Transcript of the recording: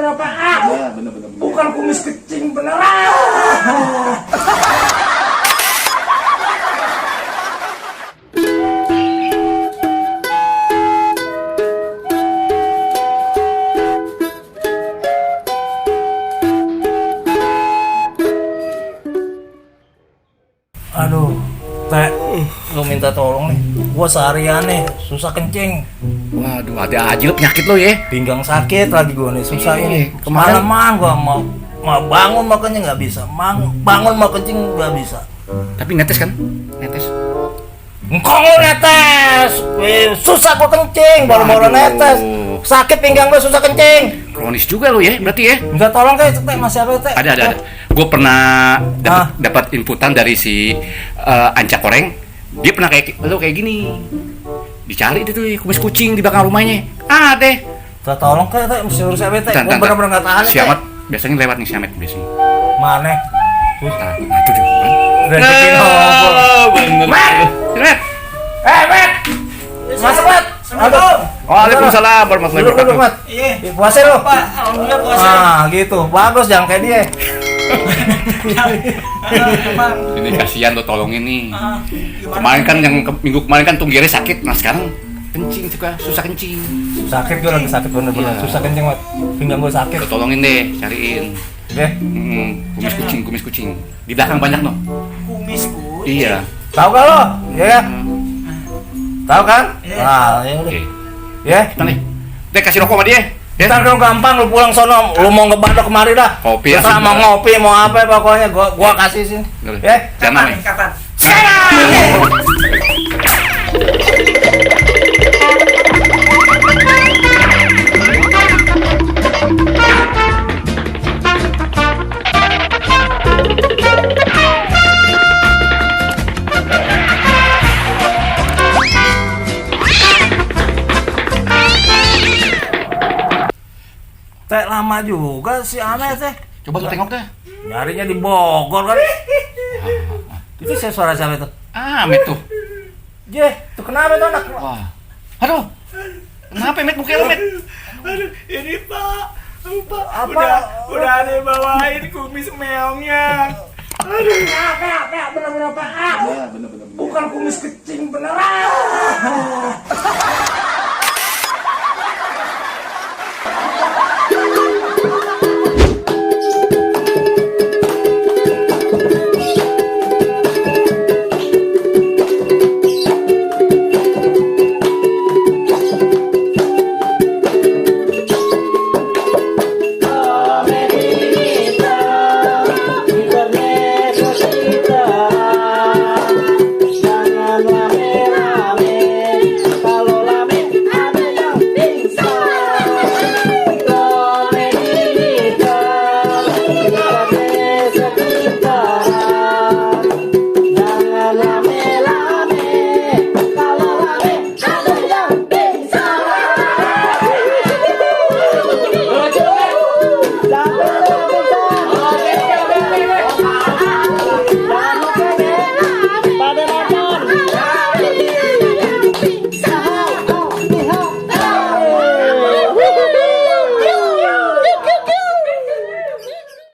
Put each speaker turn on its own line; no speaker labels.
bener-bener apaan?
Iya, bener-bener.
Bukan kumis kecing beneran.
Aduh, Teh, lu minta tolong nih. Gua seharian nih susah kencing.
Waduh, ada aja lo penyakit lo ya.
Pinggang sakit lagi gua nih, susah
Iya,
ini.
kemarin-
Kemana-mana gua mau bangun makanya nggak bisa. Bangun mau kencing nggak bisa.
Tapi netes kan? Netes.
Engkau netes, susah gua kencing, baru-baru
Aduh.
netes. Sakit pinggang gua susah kencing.
Kronis juga lo ya, berarti ya.
Minta tolong Teh, masih apa Teh?
Ada. Gue pernah dapat inputan dari si Anca Koreng. Dia pernah kayak lo kayak gini. Dicari itu tuh kumis kucing di belakang rumahnya. Ada.
Minta tolong Teh, mesti urus apa Teh? Gua bener-bener nggak tahan
Si
Teh.
Amat biasanya lewat nih si Amat biasanya.
Mana?
Nah, itu dia.
Rezeki nopo.
Bener.
Mat!
Mat!
Mat! Masuk, Mat! Aduh.
Waalaikumsalam warahmatullahi
Duduk,
wabarakatuh.
Mat.
Iya.
Puasa lu?
Pak, alhamdulillah puasa.
Ah, gitu. Bagus, jangan kayak dia.
Emang.
Ini kasihan lo tolongin nih.
Gimana?
Kemarin kan minggu kemarin kan tunggirnya sakit. Nah sekarang kencing suka susah kencing.
Sakit gue lagi sakit bener-bener.
Iya.
Susah kencing, Mat. Pinggang gue sakit.
Lo tolongin deh, cariin.
Oke.
Kumis kucing. Di belakang banyak no.
Kumis bu.
Iya.
Tahu gak lo? Ya. Tahu kan?
Iya.
Nah, ya udah.
Oke.
Ya.
Kita nih. Dek kasih rokok sama dia. Ya.
Ntar dong gampang lu pulang sono, lu mau ngebandok kemari dah.
Kopi ya,
Terserah mau
sebentar.
ngopi, mau apa pokoknya gua kasih sini.
Boleh.
Ya.
Jangan nih.
Kapan?
Teh lama juga si Ame teh.
Coba lu tengok dah.
Nyarinya di Bogor kan. Itu saya suara siapa itu?
Met tuh.
Je, tuh kenapa tuh anak?
Wah. Aduh. Kenapa Met mukanya lu Met?
Aduh, ini Pak. Pak,
Apa?
udah ada yang bawain kumis meongnya. Aduh, bener-bener apaan?
Iya, bener-bener.
Bukan kumis kecing beneran.